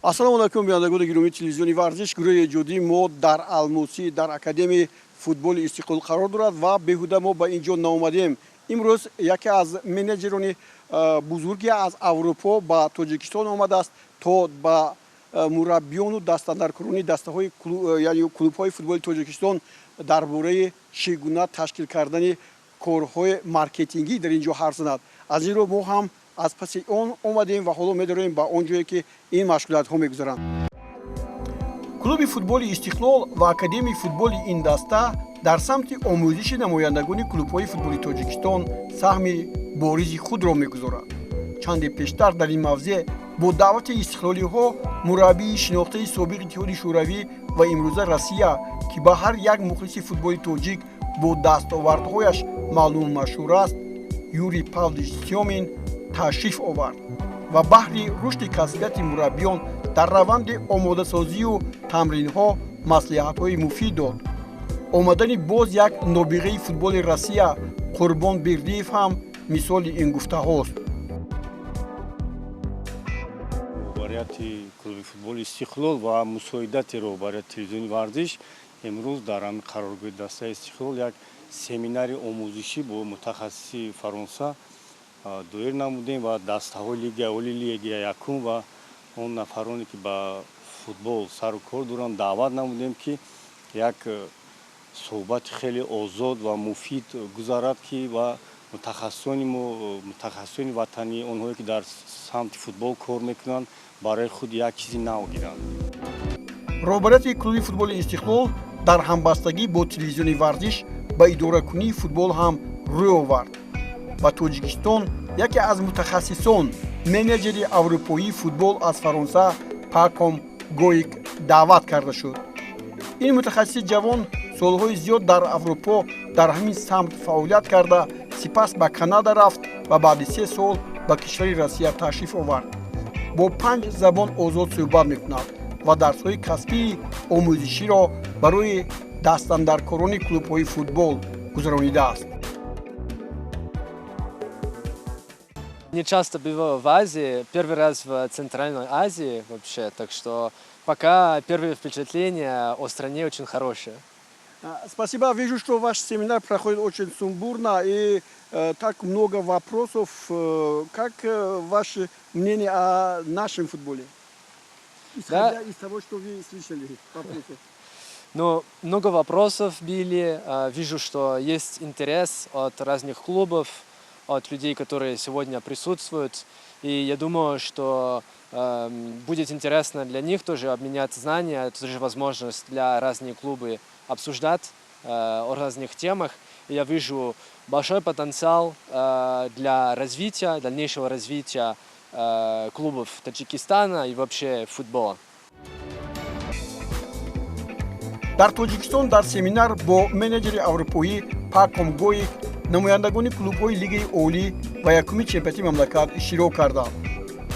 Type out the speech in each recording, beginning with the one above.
Ассалому алайкум, бинандагони гиромии телевизиони «Варзиш». Гурӯҳи эҷодии мо дар Алмусӣ, дар Академияи футболи «Истиқлол» қарор дорад ва беҳуда мо ба ин ҷо наомадем. Имрӯз яке аз менеҷерони бузурге аз Аврупо ба Тоҷикистон омадааст, то ба мураббиёну дастандаркорони дастаҳои, яъне клубҳои футболи Тоҷикистон дар бораи чӣ гуна ташкил кардани корҳои маркетингӣ дар ин ҷо ҳарф занад. Аз ин рӯ мо ҳам аз паси он омадем ва ҳоло медорем ба он ҷое, ки ин машғулиятҳо мегузаранд. Клуби футболи «Истиқлол» ва Академияи футболи ин даста дар самти омӯзиши намояндагони клубҳои футболи Тоҷикистон саҳми боризи худро мегузорад. Чанде пештар дар ин мавзеъ бо даъвати истиқлолиҳо мураббии шинохтаи собиқи Иттиҳоди Шӯравӣ ва имрӯза Россия, ки ба ҳар як мухлиси футболи тоҷик бо дастовардҳояш маълуму машҳур аст, Юрий Павлович Сёмин ташриф овард ва баҳри рушди касбияти мураббиён дар раванди омодасозию тамринҳо маслиҳатҳои муфид дод. Омадани боз як нобиғаи футболи Россия, Қурбон Бердиев, ҳам мисоли ин гуфтаҳост. Роҳбарияти клуби футболи «Истиқлол» ва мусоидати роҳбарияти телевизиони «Варзиш» имрӯз дар ҳамин қароргоҳи дастаи «Истиқлол» як семинари омӯзишӣ бо мутахассиси Фаронса доир намудем ва дастаҳои лигаи оли, лигаи якум ва он нафароне, ки ба футбол сару кор доранд, даъват намудем, ки як суҳбати хеле озод ва муфид гузарад, ки ва мутахассисони мо, мутахассисони ватанӣ, онҳое, ки дар самти футбол кор мекунанд, барои худ як чизи нав гиранд. Роҳбарияти клуби футболи «Истиқлол» дар ҳамбастагӣ бо телевизиони «Варзиш» ба идоракунии футбол ҳам рӯй овард. Ба Тоҷикистон яке аз мутахассисон, менеҷери аврупоии футбол аз Фаронса, Паком Гоик даъват карда шуд. Ин мутахассиси ҷавон солҳои зиёд дар Аврупо дар ҳамин самт фаъолият карда, сипас ба Канада рафт ва баъди 3 сол ба кишвари Россия ташриф овард. Бо панҷ забон озод суҳбат мекунад ва дарсҳои касбии омӯзиширо барои дастандаркорони клубҳои футбол гузаронидааст. Не часто бываю в Азии, первый раз в Центральной Азии вообще, так что пока первые впечатления о стране очень хорошие. Спасибо. Вижу, что ваш семинар проходит очень сумбурно и так много вопросов. Как ваше мнение о нашем футболе? Исходя из того, что вы слышали вопросов. Ну, много вопросов были. Вижу, что есть интерес от разных клубов, от людей, которые сегодня присутствуют. И я думаю, что будет интересно для них тоже обменять знания, это тоже возможность для разных клубы обсуждать о разных темах. И я вижу большой потенциал для развития, дальнейшего развития клубов Таджикистана и вообще футбола. Дар Тоҷикистон дар семинар бо менеҷери аврупоӣ Паком Гоик намояндагони клубҳои лигаи олӣ ва якуми чемпионати мамлакат иштирок карданд.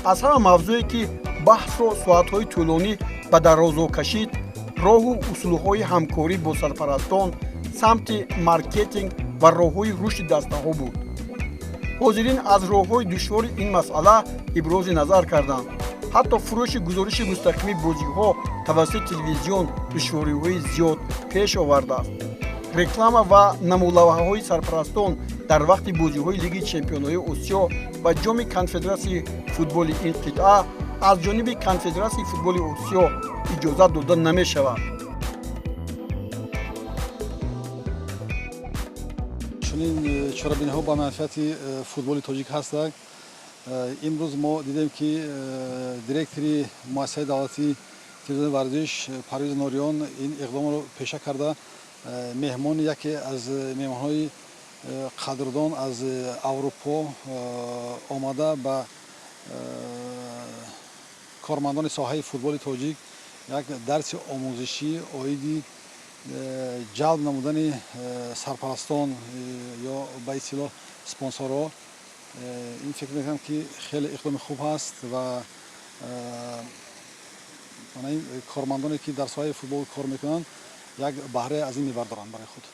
Аз ҳама мавзӯе, ки баҳсро соатҳои тӯлонӣ ба дарозо кашид, роҳу усулҳои ҳамкорӣ бо сарпарастон, самти маркетинг ва роҳҳои рушди дастаҳо буд. Ҳозирин аз роҳҳои душвори ин масъала ибрози назар карданд. Ҳатто фурӯши гузориши мустақими бозиҳо тавассути телевизион душвориҳои зиёд пеш овардааст. Реклама ва намолавҳаҳои сарпарастон дар вақти бозиҳои Лигаи чемпионҳои Осиё ва Ҷоми Конфедератсияи футболи ин қитъа аз ҷониби Конфедератсияи футболи Осиё иҷозат дода намешавад. Чунин чорабиниҳо ба манфиати футболи тоҷик ҳастанд. Имрӯз мо дидем, ки директори муассисаи давлатии телевизиони «Варзиш» Парвиз Нориён ин иқдомро пеша карда, меҳмони, яке аз меҳмонҳои қадрдон аз Аврупо омада, ба кормандони соҳаи футболи тоҷик як дарси омӯзишӣ оиди ҷалб намудани сарпарастон ё ба истилоҳ спонсорҳо. Ин фикр мекунам, ки хеле иқдоми хуб ҳаст ва ин кормандоне, ки дар соҳаи футбол кор мекунанд, як баҳрае аз ин мебардоранд барои худ.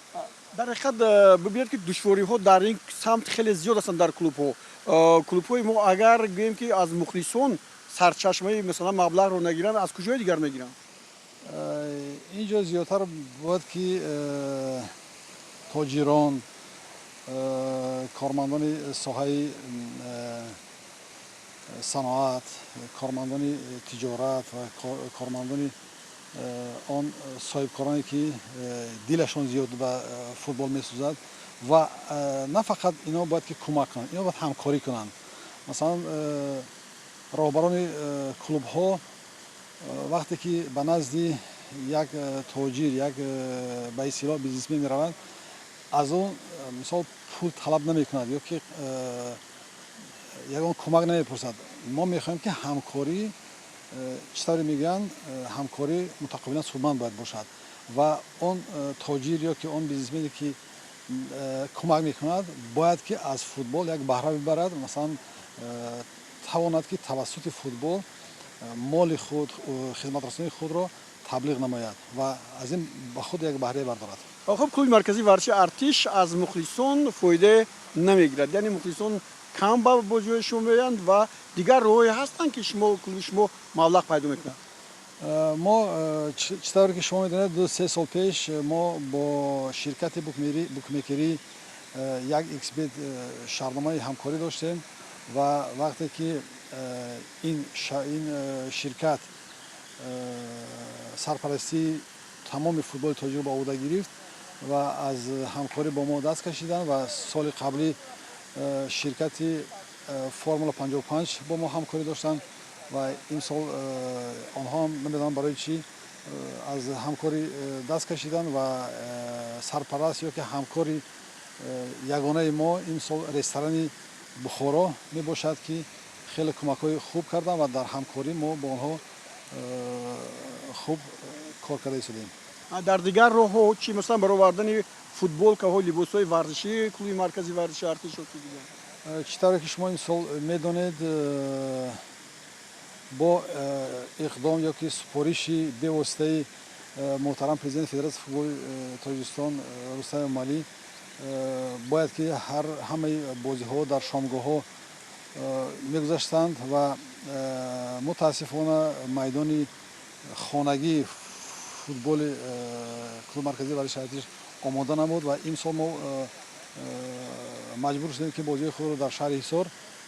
Дар ҳақиқат, бибинед, ки душвориҳо дар ин самт хеле зиёд ҳастанд дар клубҳо. Клубҳои мо, агар гӯем, ки аз мухлисон Сарчашмаи, масалан, маблағро нагиранд, аз куҷои дигар мегиранд? Ин ҷо зиёдтар бояд ки тоҷирон, кормандони соҳаи саноат, кормандони тиҷорат ва кормандони он соҳибкороне, ки дилашон зиёд ба футбол месӯзад, ва на фақат ино бояд ки кӯмак кунанд, ино бояд ҳамкорӣ кунанд. Масалан, роҳбарони клубҳо вақте ки ба назди як тоҷир, як, ба истилоҳ, бизнесмен мераванд, аз он, мисол, пул талаб намекунад ё ки ягон кӯмак намепурсад. Мо мехоҳем, ки ҳамкорӣ, чӣ тавре мегӯянд, ҳамкорӣ мутақобилан судманд бояд бошад ва он тоҷир ё ки он бизнесмене, ки кӯмак мекунад, бояд ки аз футбол як баҳра бибарад, масалан, тавонад, ки тавассути футбол моли худ, хизматрасонии худро таблиғ намояд ва аз ин ба худ як баҳрае бардорад. Хуб, клуби марказии варзиши Артиш аз мухлисон фоида намегирад, яъне мухлисон кам ба бозиҳои шумо меоянд. Ва дигар роҳҳое ҳастанд, ки шумо, клуби шумо маблағ пайдо мекунад? Мо, чӣ тавре ки шумо медонед, 2-3 сол пеш мо бо ширкати букмекерӣ як xBet шартномаи ҳамкорӣ доштем ва вақте ки ин ширкат сарпарастии тамоми футболи тоҷикро ба уҳда гирифт ва аз ҳамкорӣ бо мо даст кашиданд, ва соли қаблӣ ширкати Формула 55 бо мо ҳамкорӣ доштанд ва имсол онҳоам намедонам барои чӣ аз ҳамкорӣ даст кашиданд. Ва сарпараст ё ки ҳамкори ягонаи мо имсол ресторани Бухоро мебошад, ки хеле кӯмакҳои хуб карданд ва дар ҳамкорӣ мо бо онҳо хуб кор карда истодем. Дар дигар роҳҳо чӣ, масалан, баровардани футболкаҳо, либосҳои варзишии клуби марказии варзиши Артиш ё чизи дигар? Чӣ тавре ки шумо имсол медонед, бо иқдом ё ки супориши бевоситаи муҳтарам президенти Федератсияи футболи Тоҷикистон Рустам Эмомалӣ бояд ки ҳамаи бозиҳо дар шомгоҳҳо мегузаштанд ва мутаассифона майдони хонагии футболи клуби марказии варзиши Артиш омода набуд ва имсол мо маҷбур шудем, ки бозиҳои худро дар шаҳри Ҳисор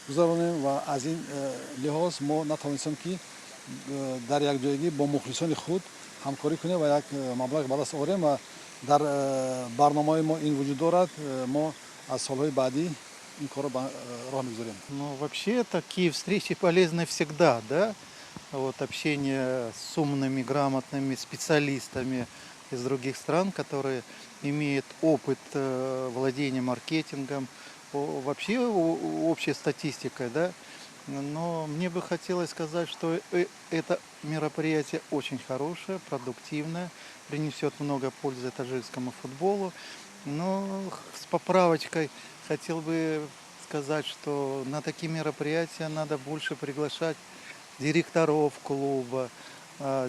гузаронем ва аз ин лиҳоз мо натавонистем, ки дар якҷоягӣ бо мухлисони худ ҳамкорӣ кунем ва як маблағ ба даст орем. Ва дар барномаҳои мо ин вуҷуд дорад, мо аз солҳои баъдӣ ин корро ба роҳ мегузорем. Ну, вообще такие встречи полезны всегда, да? Вот общение с умными, грамотными специалистами из других стран, которые имеют опыт владения маркетингом, вообще общей статистикой, да. Но мне бы хотелось сказать, что это мероприятие очень хорошее, продуктивное, принесет много пользы таджикскому футболу. Но с поправочкой хотел бы сказать, что на такие мероприятия надо больше приглашать директоров клуба,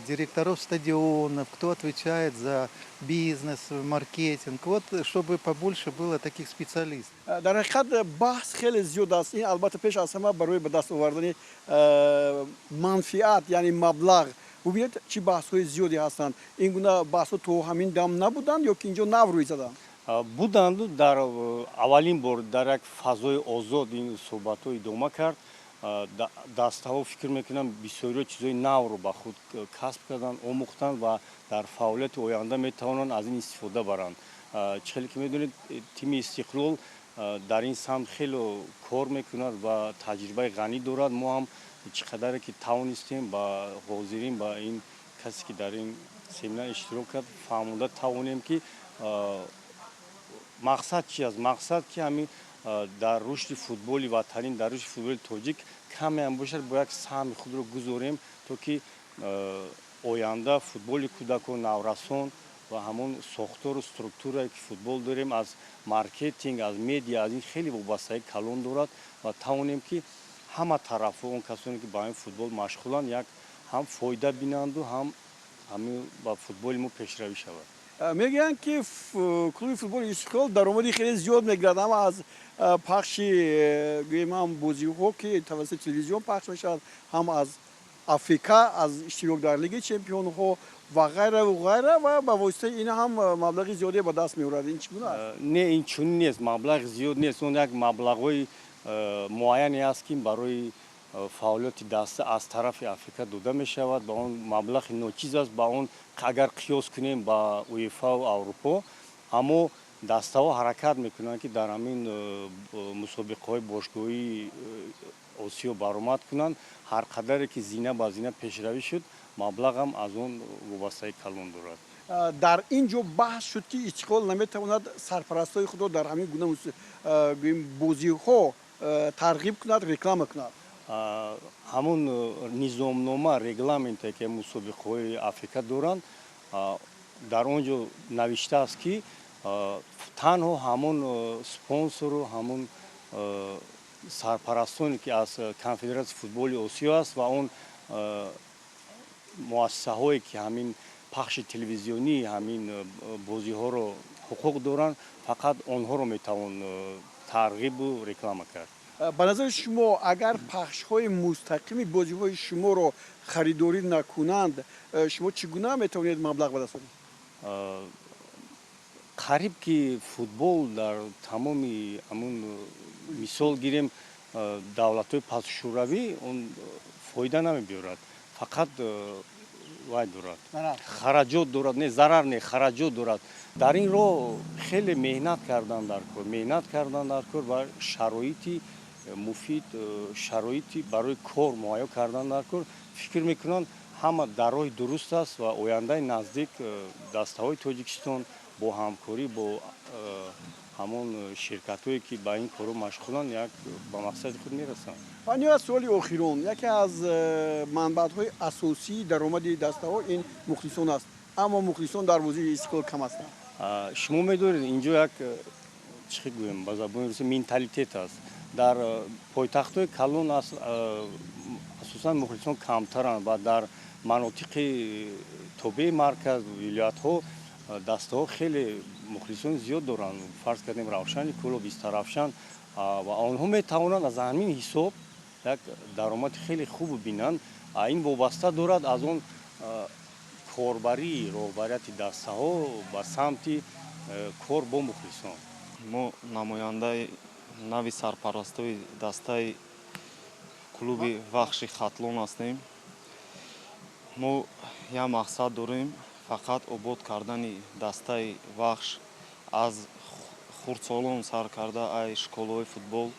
директоров стадионов, кто отвечает за бизнес, маркетинг. Вот, чтобы побольше было таких специалистов. Дар ҳақиқат, баҳс хеле зиёд аст. Ин, албатта, пеш аз ҳама барои ба даст овардани манфиат, яъне маблағ. Бубинед, чӣ баҳсҳои зиёде ҳастанд. Ин гуна баҳсҳо то ҳамин дам набуданд ё ки инҷо нав рӯй заданд? Буданду дар аввалин бор дар як фазои озод ин суҳбатҳо идома кард. Дастаҳо, фикр мекунам, бисёриҳо чизҳои навро ба худ касб карданд, омӯхтанд ва дар фаъолияти оянда метавонанд аз ин истифода баранд. Чӣ хеле ки медонед, тими Истиқлол дар ин самт хеле кор мекунад ва таҷрибаи ғанӣ дорад. Мо ҳам чӣ қадаре ки тавонистем, ба ҳозирин, ба ин касе, ки дар ин семинар иштирок кард, фаҳмонда тавонем, ки мақсад чи аст. Мақсад, ки ҳамин дар рушди футболи ватанӣ, дар рушди футболи тоҷик камеам бошад, бо як саҳми худро гузорем, то ки оянда футболи кӯдакон, наврасон ва ҳамон сохтору структурае, ки футбол дорем, аз маркетинг, аз медиа, аз ин хеле вобастагӣ калон дорад ва тавонем, ки ҳама тарафҳо, он касоне, ки ба ҳамин футбол машғуланд, як ҳам фоида бинанду, ҳам ҳамин ба футболи мо пешравӣ шавад. Мегӯянд, ки клуби футболи Истиқлол даромади хеле зиёд мегирад, ҳама аз пахши, гӯем, ҳам бозиҳо, ки тавассути телевизион пахш мешавад, ҳам аз АФК, аз иштирок дар Лигаи чемпионҳо ва ғайраву ғайра, ва ба воситаи ин ҳам маблағи зиёде ба даст меорад. Ин чӣ гуна аст? Не, ин чунин нест, маблағи зиёд нест. Он як маблағҳои муайяне аст, ки барои фаъолияти даста аз тарафи АФК дода мешавад. Ба он маблағи ночиз аст, ба он агар қиёс кунем ба УЕФАу Аврупо. Аммо дастаҳо ҳаракат мекунанд, ки дар ҳамин мусобиқаҳои бошгоҳии Осиё баромад кунанд. Ҳар қадаре ки зина ба зина пешравӣ шуд, маблағам аз он вобастаи калон дорад. Дар ин ҷо баҳс шуд, ки Истиқлол наметавонад сарпарастҳои худро дар ҳамин гуна, гӯем, бозиҳо тарғиб кунад, реклама кунад. Ҳамон низомнома, регламенте, ки мусобиқаҳои АФК доранд, дар он ҷо навиштааст, ки танҳо ҳамон спонсору ҳамон сарпарастоне, ки аз Конфедератсияи футболи Осиё аст, ва он муассисаҳое, ки ҳамин пахши телевизионии ҳамин бозиҳоро ҳуқуқ доранд, фақат онҳоро метавон тарғибу реклама кард. Ба назари шумо, агар пахшҳои мустақими бозиҳои шуморо харидорӣ накунанд, шумо чӣ гуна метавонед маблағ ба даст оред? Қариб ки футбол дар тамоми ҳамун, мисол гирем, давлатҳои пасшӯравӣ, он фоида намебиёрад, фақат вай дорад, хараҷот дорад. Не, зарар не, хараҷот дорад. Дар ин роҳ хеле меҳнат кардан дар кор, меҳнат кардан дар кор ва шароити муфид, шароити барои кор муҳайё кардан дар кор. Фикр мекунам, ҳама дар роҳи дуруст аст ва ояндаи наздик дастаҳои Тоҷикистон бо ҳамкорӣ бо ҳамон ширкатҳое, ки ба ин корҳо машғуланд, як ба мақсади худ мерасанд. Ва ниҳоят, суоли охирон: яке аз манбаъҳои асосии даромади дастаҳо ин мухлисон аст, аммо мухлисон дар бозии Истиқлол кам ҳастанд. Шумо медонед, инҷо як, чӣ гӯем, ба забони русӣ менталитет аст. Дар пойтахтҳои калон асосан мухлисон камтаранд ва дар манотиқи тобеи марказ, вилоятҳо, дастаҳо хеле мухлисони зиёд доранд. Фарз кардем, Равшани Кӯлоб, Истаравшан, ва онҳо метавонанд аз ҳамин ҳисоб як даромади хеле хуб бинанд. Ин вобаста дорад аз он корбарии роҳбарияти дастаҳо ба самти кор бо мухлисон. Мо намояндаи нави сарпарастои дастаи клуби Вахши Хатлон ҳастем. Мо як мақсад дорем: фақат обод кардани дастаи Вахш аз хурдсолон сар карда, ай школаҳои футбол.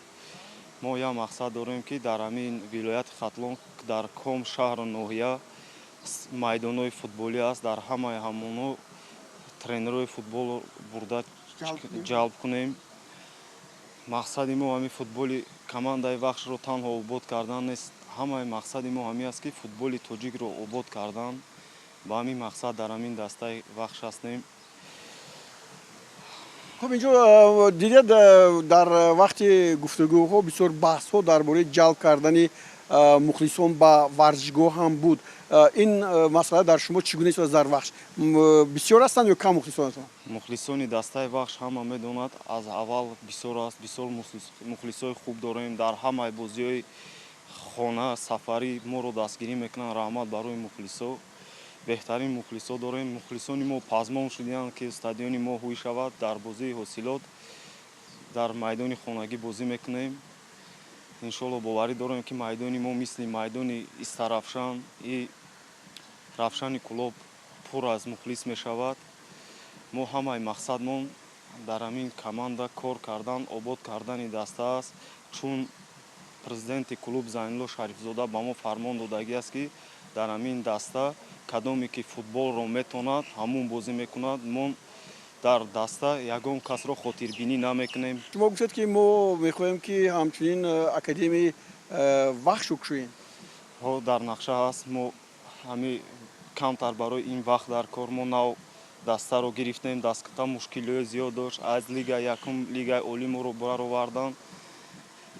Мо як мақсад дорем, ки дар ҳамин вилояти Хатлон дар ком шаҳру ноҳия майдонҳои футболӣ аст, дар ҳамаи ҳамонҳо тренерҳои футболро бурда ҷалб кунем. Мақсади мо ҳамин футболи командаи Вахшро танҳо обод кардан нест. Ҳамаи мақсади мо ҳамин аст, ки футболи тоҷикро обод кардан. Ба ҳамин мақсад дар ҳамин дастаи Вахш ҳастем. Хуб, инҷо дидед, дар вақти гуфтугӯҳо бисёр баҳсҳо дар бораи ҷалб кардани мухлисон ба варзишгоҳ ҳам буд. Ин масъала дар шумо чӣ гуна истодааст? Дар Вахш бисёр ҳастанд ё кам мухлисон ҳастанд? Мухлисони дастаи Вахш, ҳама медонад, аз аввал бисёр аст. Бисёр мухлисои хуб дорем. Дар ҳамаи бозиҳои хона, сафарӣ моро дастгирӣ мекунанд. Раҳмат барои мухлисо. Беҳтарин мухлисо дорем. Мухлисони мо пазмон шудиянд, ки стадиони мо ҳуй шавад. Дар бозии Ҳосилот дар майдони хонагӣ бозӣ мекунем. Иншоалло, боварӣ дорем, ки майдони мо мисли майдони Истаравшан и Равшани Кӯлоб пур аз мухлис мешавад. Мо ҳамаи мақсадмон дар ҳамин команда кор кардан, обод кардани даста аст, чун президенти клуб Зайнулло Шарифзода ба мо фармон додагӣ аст, ки дар ҳамин даста кадоме ки футболро метонад, ҳамун бозӣ мекунад. Мо дар даста ягон касро хотирбинӣ намекунем. Шумо гуфтед, ки мо мехоҳем, ки ҳамчунин академияи Вахшу кушоем. Ҳо, дар нақша ҳаст. Мо ҳами камтар барои ин вақт дар кор. Мо нав дастаро гирифтем, даста мушкилиҳои зиёд дошт. Аз лигаи якум лигаи олӣ моро бароварданд,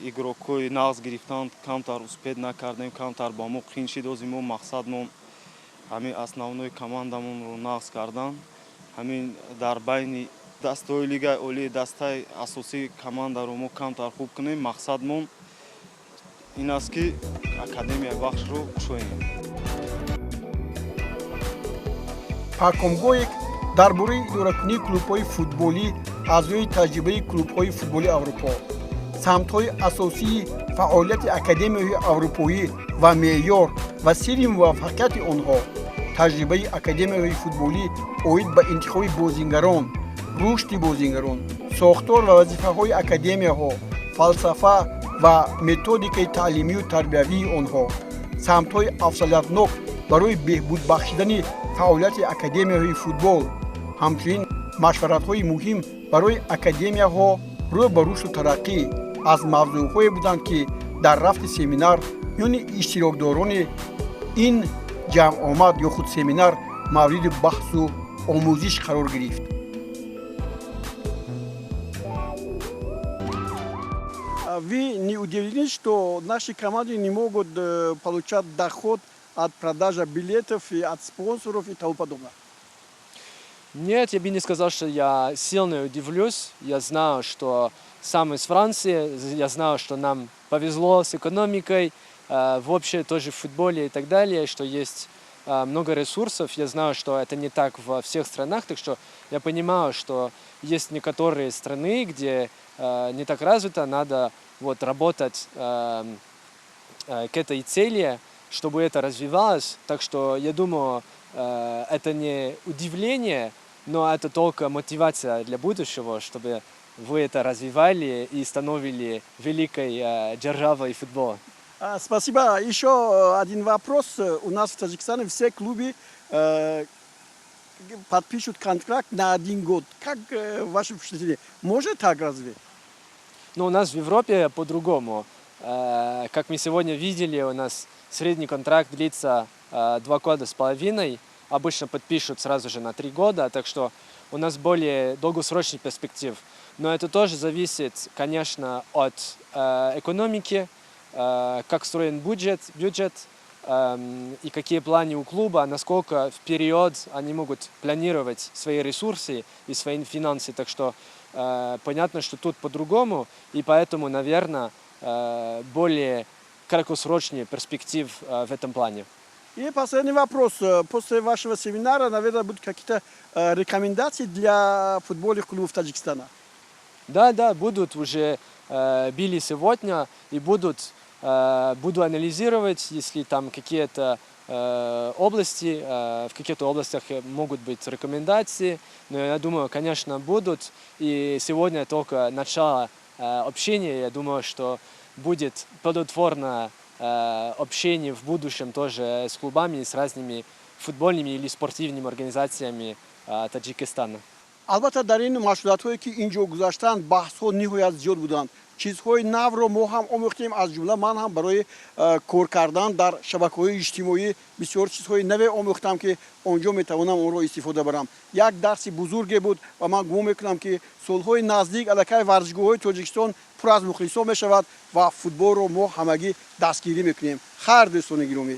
игрокҳои нағз гирифтанд, камтар успеть накардем, камтар ба мо қин шид. Ози мо мақсадмон ҳамин основной командамонро нағз кардан. Ҳамин дар байни дастаҳои лигаи олии дастаи асосии командаро мо камтар хуб кунем. Мақсадмон ин аст, ки академияи Вахшро кушоем. Пахом Гоик дар бораи идоракунии клубҳои футболӣ аз рӯи таҷрибаи клубҳои футболи Аврупо, самтҳои асосии фаъолияти академияҳои аврупоӣ ва меъёр ва сирри муваффақияти онҳо, таҷрибаи академияҳои футболӣ оид ба интихоби бозингарон, рушди бозингарон, сохтор ва вазифаҳои академияҳо, фалсафа ва методикаи таълимию тарбиявии онҳо, самтҳои афзалиятнок барои беҳбуд бахшидани фаъолияти академияҳои футбол, ҳамчунин машваратҳои муҳим барои академияҳо рӯ ба рушду тараққӣ аз мавзӯъҳое буданд, ки дар рафти семинар миёни иштирокдорони ин ҷамъомад ё худ семинар мавриди баҳсу омӯзиш қарор гирифт. Вы не удивлены, что наши команды не могут получать доход от продажи билетов и от спонсоров и тому подобное? Нет, я бы не сказал, что я сильно удивлюсь. Я знаю, что сам из Франции, я знаю, что нам повезло с экономикой, вообще тоже в футболе и так далее, что есть много ресурсов. Я знаю, что это не так во всех странах, так что я понимаю, что есть некоторые страны, где не так развито, надо вот работать к этой цели, чтобы это развивалось. Так что я думаю, это не удивление, но это только мотивация для будущего, чтобы вы это развивали и становили великой державой футбола. Спасибо. Еще один вопрос. У нас в Таджикистане все клубы подпишут контракт на один год. Как ваше впечатление? Может так разве? Ну, у нас в Европе по-другому. Как мы сегодня видели, у нас средний контракт длится 2,5 года. Обычно подпишут сразу же на 3 года, так что у нас более долгосрочный перспектив. Но это тоже зависит, конечно, от экономики, как строен бюджет и какие планы у клуба, насколько вперед они могут планировать свои ресурсы и свои финансы. Так что понятно, что тут по-другому, и поэтому, наверное, более краткосрочный перспектив в этом плане. И последний вопрос. После вашего семинара, наверное, будут какие-то рекомендации для футбольных клубов Таджикистана? Да, будут уже были сегодня и буду анализировать, если там какие-то области, в каких-то областях могут быть рекомендации, но я думаю, конечно, будут. И сегодня только начало общения, я думаю, что будет плодотворное общение в будущем тоже с клубами, с разными футбольными или спортивными организациями Таджикистана. Албатта, дар ин машваратҳое, ки ин ҷо гузаштанд, баҳсҳо ниҳоят зиёд буданд. Чизҳои навро мо ҳам омӯхтем, аз ҷумла ман ҳам барои кор кардан дар шабакаҳои иҷтимоӣ бисёр чизҳои наве омӯхтам, ки он ҷо метавонам онро истифода барам. Як дарси бузурге буд ва ман гумон мекунам, ки солҳои наздик аллакай варзишгоҳҳои Тоҷикистон пур аз мухлисон мешавад ва футболро мо ҳамагӣ дастгирӣ мекунем. Хайр, дӯстони гиромӣ.